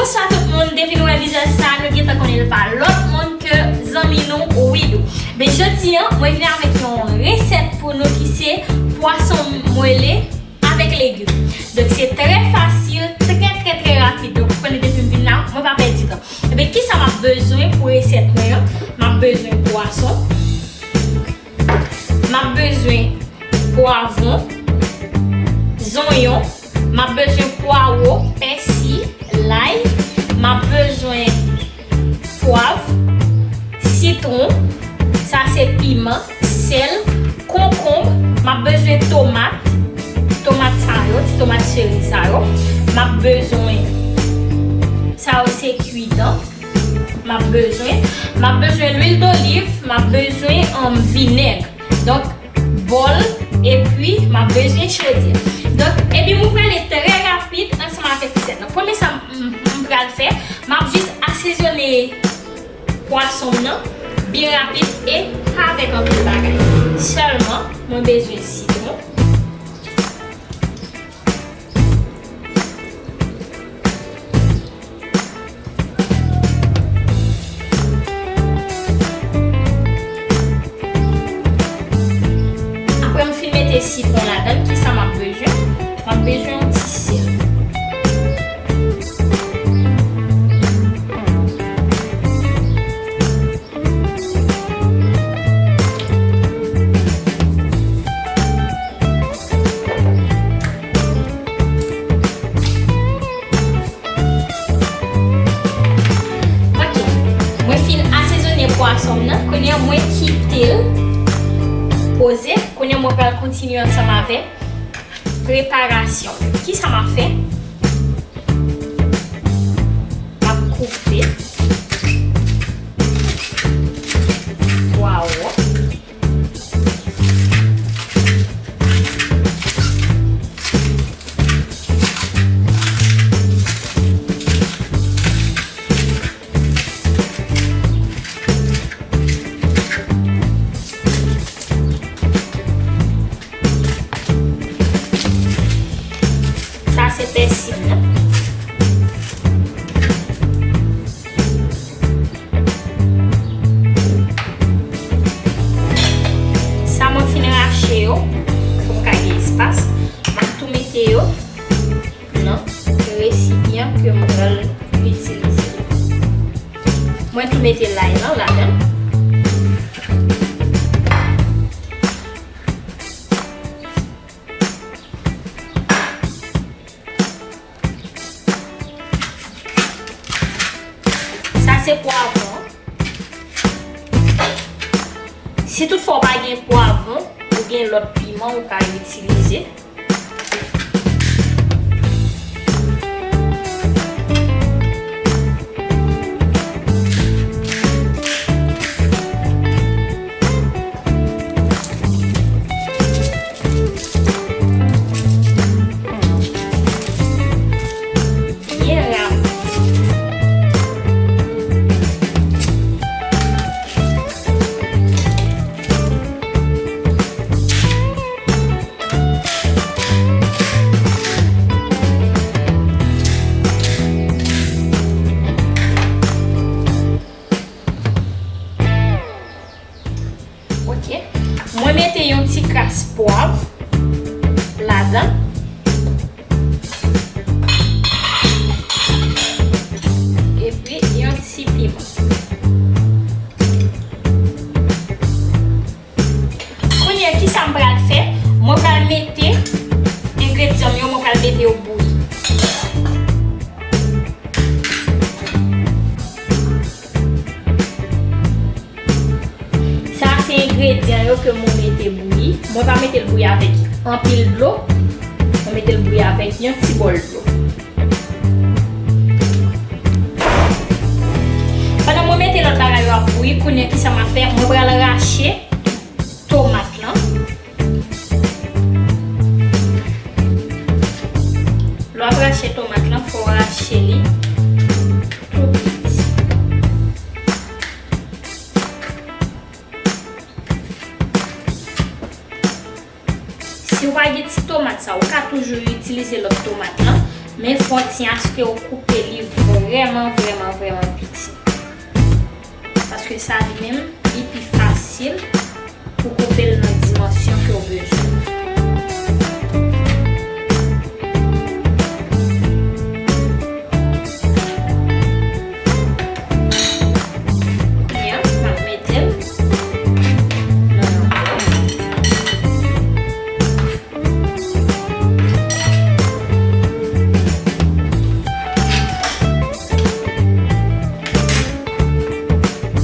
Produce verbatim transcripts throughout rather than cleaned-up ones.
Bonswa tout moun, depi nou wè vizaj sa, nou gentan konnen l pa lòt moun ke zanmi nou Widoo. Men jodi a, mwen vin avèk yon resèt pou nou ki se pwason mwele avèk legim. Donk se trè fasil, trè trè trè rapid. Donk ou konnen depi m vin la, mwen pa pèdi tan. Ebyen kisa m ap bezwen pou resèt mwen an? M ap bezwen pwason, m ap bezwen pwavwon, zonyon, m ap bezwen pwawo, pèsi, lay, m ap bezwen pwav, sitwon, sa se piman, sèl, konkonb, m ap bezwen tomat, tomat sa yo, ti tomat cheri sa yo, m ap bezwen, sa yo se kwidan, m ap bezwen, m ap bezwen lwil doliv, m ap bezwen, um, vinèg. Donk, bòl, epi m ap bezwen chodyè. Donk, epi mwen prale trè rapid ansanm avèk resèt lan. Premye sa m, m, m pral fè, m ap jis asezone pwason m nan byen rapid e pa avèk anpil bagay. Sèlman, mwen bezwen sitwon. Apre m fin mete sitwon ladann, kisa m ap bezwen? M ap bezwen yon ti sèl. Ok, mwen fin asezone pwason m nan, kounye a mwen kite l poze, kounye a mwen pral kontinye ansanm avèk preparasyon. Kisa m ap fè? M ap koupe pwawo. Sa se pèsi m nan. Sa mwen fin rache yo pou m ka gen espas. M ap tou mete yo nan resipyan ke m pral itilize. Mwen tou mete lay lan ladan. Sa se pwavwon. Si toutfwa w pa gen pwavwon, ou gen lòt piman ou ka itilize. Byen rapid. Ok. Mwen mete yon ti kras pwav ladan. Epi yon ti piman. Kounye a, kisa m pral fè? Mwen pral mete engredyan m yo, mwen pral mete yo bouyi. Sa se engredyan yo ke mwen mete bouyi. Mwen pa mete l bouyi avèk anpil dlo. Mwen mete l bouyi avèk yon ti bòl dlo. Pandan mwen mete lòt bagay yo ap bouyi, kounye a kisa m ap fè? Mwen pral rache tomat lan. Lè w ap rache tomat lan, fò w rache li tou piti. Si w pa gen ti tomat sa, ou ka toujou itilize lòt tomat lan, Men fò w tyen aske w koupe li vrèman, vrèman, vrèman piti. Paske sa li menm, li pi fasil pou koupe l nan dimansyon ke w bezwen. Kounye a, m ap mete l nan yon bòl.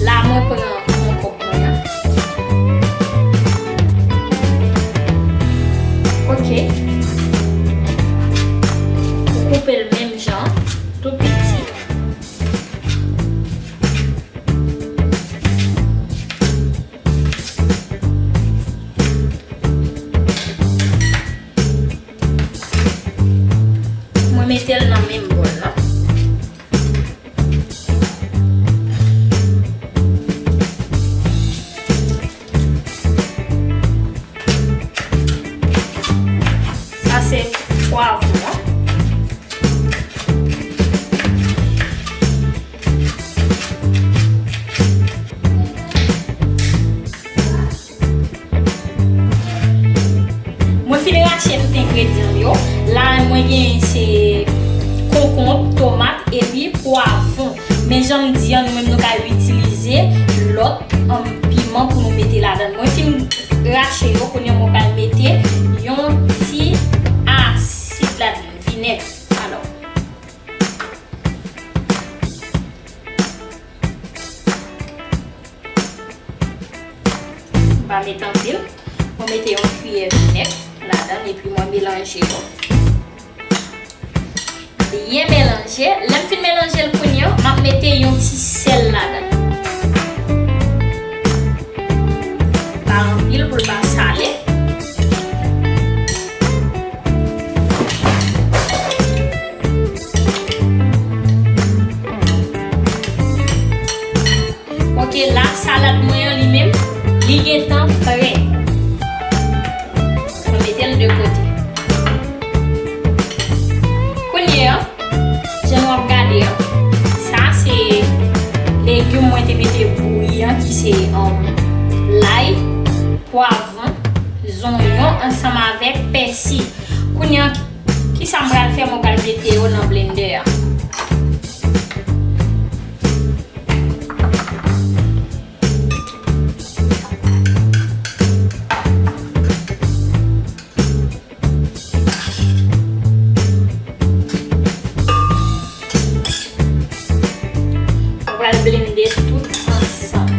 La, mwen pran konkòb mwen an. Ok. Ou koupe l menm jan, tou piti. Mwen mete l nan menm bòl la. Sa se pwavwon an. Mwen fin rache tout engredyan m yo. La, mwen gen se konkonb, tomat, epi pwavwon. Men jan m di an, nou menm nou ka itilize lòt, um, piman pou nou mete ladan. Mwen fin rache yo, kounye a mwen pral mete yon ti asid ladan, vinèg. Alò, m pa met anpil. Mwen mete yon kiyè vinèg ladan l epi mwen melanje yo. Byen melanje. Lè m fin melanje l kounye a, m ap mete yon ti sèl ladan. Pa anpil pou l pa sale. Ok, la, salad mwen an li menm, li gentan prè. Mwen mete l de kote. Kounye a, jan nou ap gade an, sa se legim mwen te mete bouyi an, ki se, um, lay, pwavwon, zonyon ansanm avèk pèsi. Kounye a, kisa m pral fè? Mwen pral mete yo nan blendè a. Mwen pral blende tout ansanm.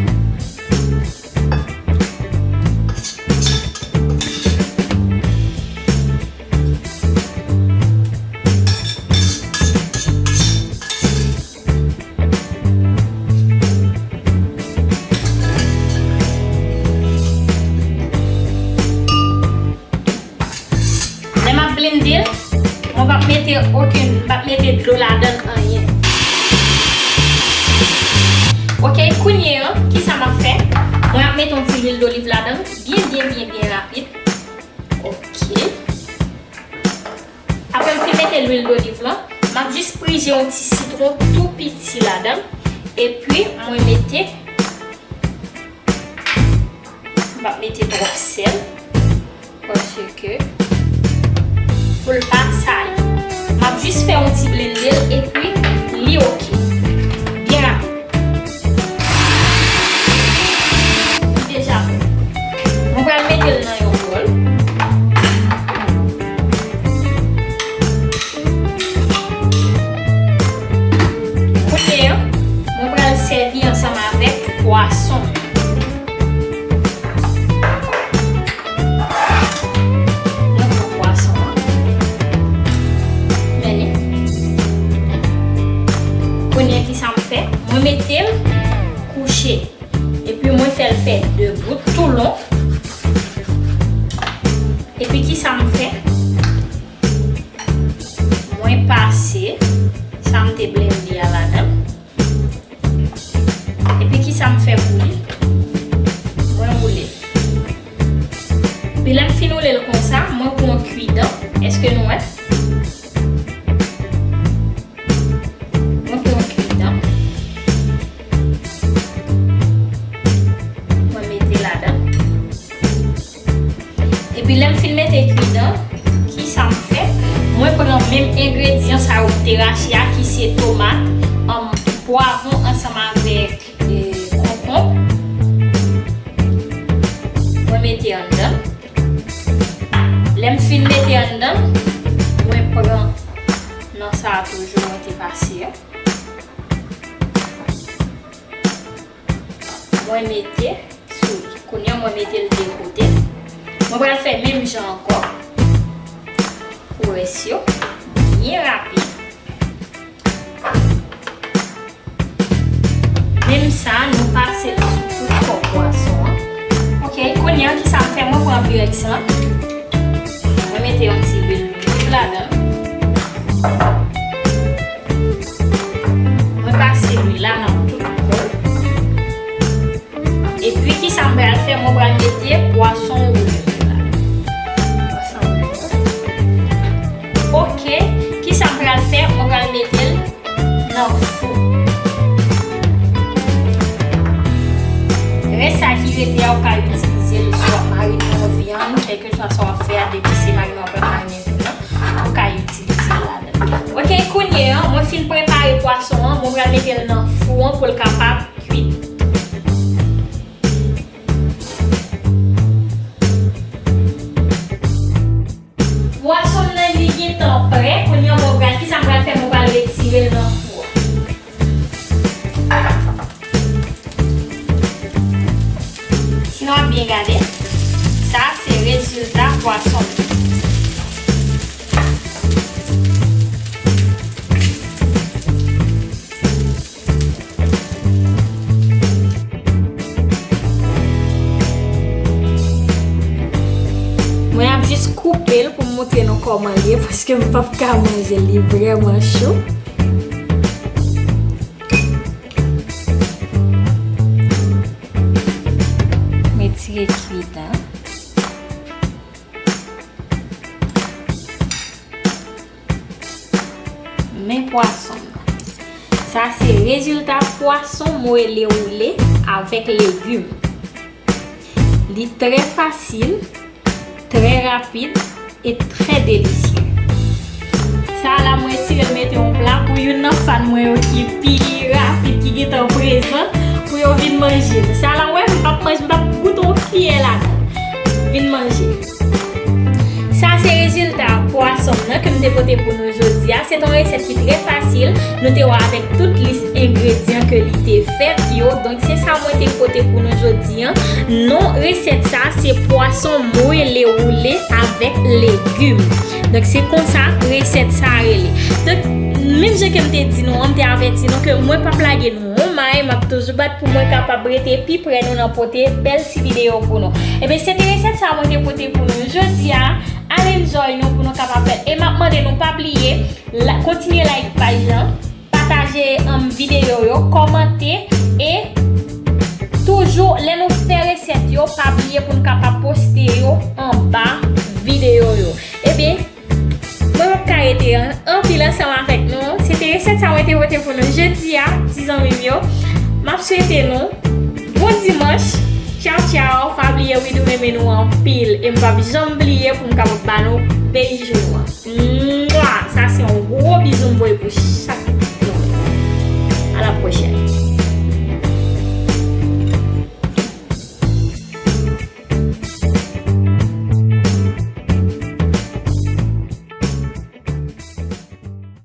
Lè m ap blende l, mwen p ap mete okenn, m p ap mete dlo ladan l, anyen. Ok, kounye a, kisa m ap fè? Mwen ap mete yon ti lwil doliv ladan l, byen, byen, byen, byen rapid. Ok. Apre m fin mete lwil doliv lan, m ap jis prije yon ti sitwon tou piti ladan l, epi mwen mete M p ap mete twòp sèl, paske pou l pa sale. M ap jis fè yon ti blende l, epi li oke. Byen rapid. Li deja bon. Mwen pral mete l nan yon bòl. Kounye a, mwen pral sèvi ansanm avèk pwason m. Mwen pran pwason an. Men li. Kounye a, kisa m fè? Mwen mete l kouche. Epi mwen fè l fè de bout toulon. Epi kisa m fè? Mwen pase sa m te blende a ladan l. Epi kisa m fè pou li? Mwen woule l. Epi lè m fin woule l konsa, mwen pran kwidan. Èske nou wè? rache a ki se tomat, um, pwavwon ansanm avèk, eh, konkonb. Mwen mete anndan. Lè m fin mete anndan, mwen pran nan sa a toujou mwen te pase a. Mwen mete sou li. Kounye a mwen mete l de kote. Mwen pral fè menm jan ankò pou rès yo. Byen rapid. Menm sa, nou pase l sou tout kò pwason an. Ok, kounye a, kisa m fè? Mwen pran Pyrex lan. Mwen mete yon ti lwil ladan l. Mwen pase lwil la nan tout kò l. Epi, kisa m pral fè? Mwen pral mete pwason woule la. Pwason woule. Ok, kisa m pral fè? Mwen pral mete l nan fou. Rès sa ki rete a, ou ka itilize l swa marine yon vyann, kèlkeswa sa w ap fè a, depi se marine w ap marine vyann nan, ou ka itilize l ladan. Ok, kounye a, mwen fin prepare pwason an, mwen pral mete l nan fou an pou l kapab kwit. Pwason m nan, li gentan prè. Kounye a, mwen pral, kisa m pral fè? Mwen pral retire l nan fou a. Si nou ap byen gade, sa se rezilta pwason m nan. Mwen ap jis koupe l pou m montre nou kòman l ye, paske m p ap ka manje l, li vrèman cho. Retire kwi la. Men pwason m nan. Sa se rezilta pwason mwele woule avèk legim. Li trè fasil, trè rapid e trè delisye. Sa a la, mwen retire l mete yon pla pou youn nan fan mwen yo ki pi rapid, ki gentan prezan, pou yo vin manje l. Sa a la, w wè, m p ap manje, m p ap goute yon kiyè ladan l. Vin manje l. Sa se rezilta pwason m nan ke m te pote pou nou jodi a. Se te yon resèt ki trè fasil. Nou te wè avèk tout lis engredyan ke li te fèt yo. Donk, se sa mwen te pote pou nou jodi a. Non resèt sa, se pwason mwele woule avèk legim. Donk, se konsa resèt sa rele. Donk, menm jan ke m te di nou an, m te avèti nou ke mwen p ap lage nou. Yon may, m ap toujou bat pou mwen kapab rete pi prè nou nan pote bèl ti videyo pou nou. Ebyen, se te resèt sa mwen te pote pou nou jodi a. Al enjoy nou pou nou kapab fè l. E m ap mande nou pa bliye, la, kontinye like paj lan, pataje, um, videyo yo, kòmante, e toujou, lè nou fè resèt yo, pa bliye pou nou kapab poste yo anba videyo yo. Ebyen, mwen p ap ka rete an-, anpil ansanm avèk nou. Se te resèt sa mwen te pote pou nou jodi a, ti zanmi m yo. M ap swete nou bon dimanch. Tchaw, tchaw. Pa bliye, Widoo renmen nou anpil. E m p ap janm bliye pou m kapab ba nou bèl jou nou an. Mwa! Sa se yon gwo bizou m voye pou chak